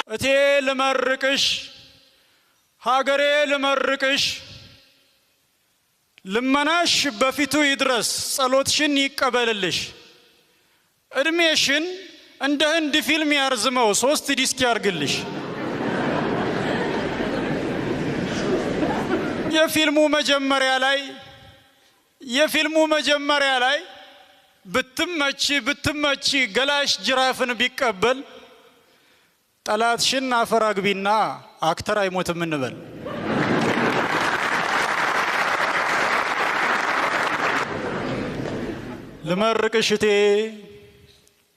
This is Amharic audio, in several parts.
እቴ ልመርቅሽ፣ ሀገሬ ልመርቅሽ፣ ልመናሽ በፊቱ ይድረስ፣ ጸሎትሽን ይቀበልልሽ፣ እድሜሽን እንደ ህንድ ፊልም ያርዝመው፣ 3 ዲስክ ያርግልሽ። የፊልሙ መጀመሪያ ላይ የፊልሙ መጀመሪያ ላይ ብትመቺ ብትመቺ ገላሽ ጅራፍን ቢቀበል ጠላትሽን አፈር አግቢና actor አይሞትም እንበል። ልመርቅሽ እቴ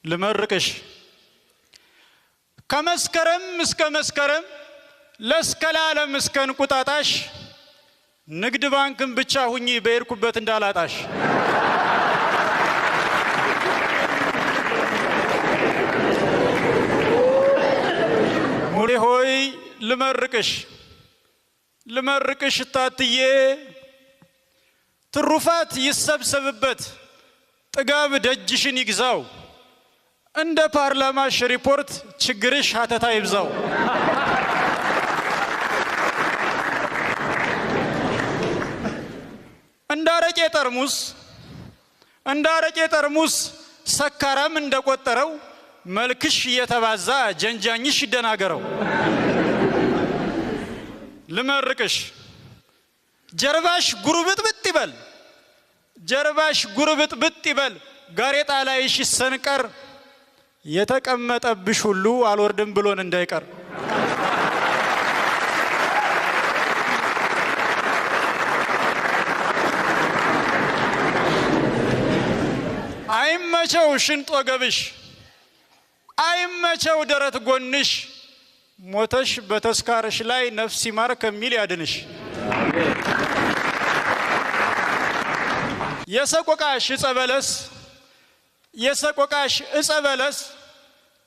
ልመርቅሽ፣ ከመስከረም እስከ መስከረም ለስከላለም እስከ እንቁጣጣሽ ንግድ ባንክን ብቻ ሁኚ በሄድኩበት እንዳላጣሽ። ሙሌ ሆይ ልመርቅሽ ልመርቅሽ እታትዬ፣ ትሩፋት ይሰብሰብበት ጥጋብ ደጅሽን ይግዛው፣ እንደ ፓርላማሽ ሪፖርት ችግርሽ ሀተታ ይብዛው። እንዳረቄ ጠርሙስ እንዳረቄ ጠርሙስ ሰካራም እንደቆጠረው መልክሽ እየተባዛ ጀንጃኝሽ ይደናገረው። ልመርቅሽ ጀርባሽ ጉርብጥብጥ ይበል ጀርባሽ ጉርብጥብጥ ይበል ጋሬጣ ላይሽ ይሰንቀር፣ የተቀመጠብሽ ሁሉ አልወርድም ብሎን እንዳይቀር። አይመቸው ሽንጥ ወገብሽ አይመቸው ደረት ጎንሽ፣ ሞተሽ በተስካርሽ ላይ ነፍስ ይማር ከሚል ያድንሽ። የሰቆቃሽ ዕፀ በለስ የሰቆቃሽ ዕፀ በለስ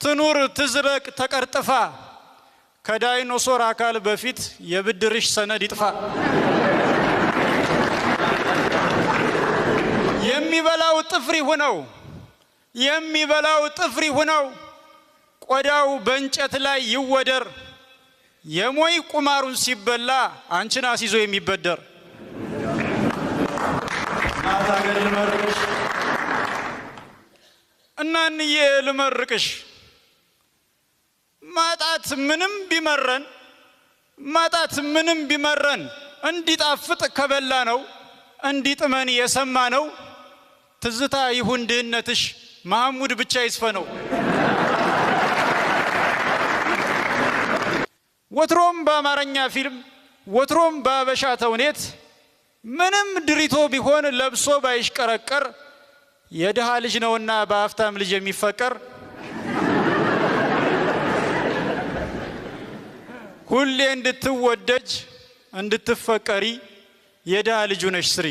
ትኑር ትዝረቅ ተቀርጥፋ፣ ከዳይኖሶር አካል በፊት የብድርሽ ሰነድ ይጥፋ። የሚበላው ጥፍር ይሁነው የሚበላው ጥፍር ይሁነው፣ ቆዳው በእንጨት ላይ ይወደር፣ የሞይ ቁማሩን ሲበላ አንቺን አስይዞ የሚበደር። እናት ሀገር ልመርቅሽ፣ እናንዬ ልመርቅሽ፣ ማጣት ምንም ቢመረን ማጣት ምንም ቢመረን እንዲጣፍጥ ከበላ ነው እንዲጥመን የሰማ ነው፣ ትዝታ ይሁን ድህነትሽ መሐሙድ ብቻ ይስፈነው። ወትሮም በአማርኛ ፊልም ወትሮም በአበሻ ተውኔት ምንም ድሪቶ ቢሆን ለብሶ ባይሽቀረቀር የድሃ ልጅ ነውና በሀብታም ልጅ የሚፈቀር። ሁሌ እንድትወደጅ እንድትፈቀሪ የድሃ ልጅ ሆነሽ ስሪ።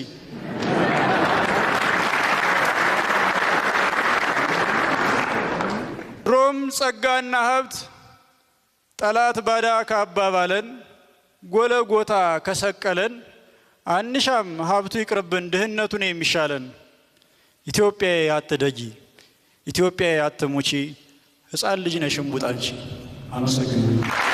ድሮም ጸጋና ሀብት ጠላት ባዳ ካባባለን ጎለጎታ ከሰቀለን አንሻም ሀብቱ ይቅርብን ድህነቱን የሚሻለን። ኢትዮጵያዬ አትደጊ፣ ኢትዮጵያዬ አትሙቺ፣ ሕፃን ልጅ ነሽ እምቡጥ አንቺ። አመሰግናለሁ።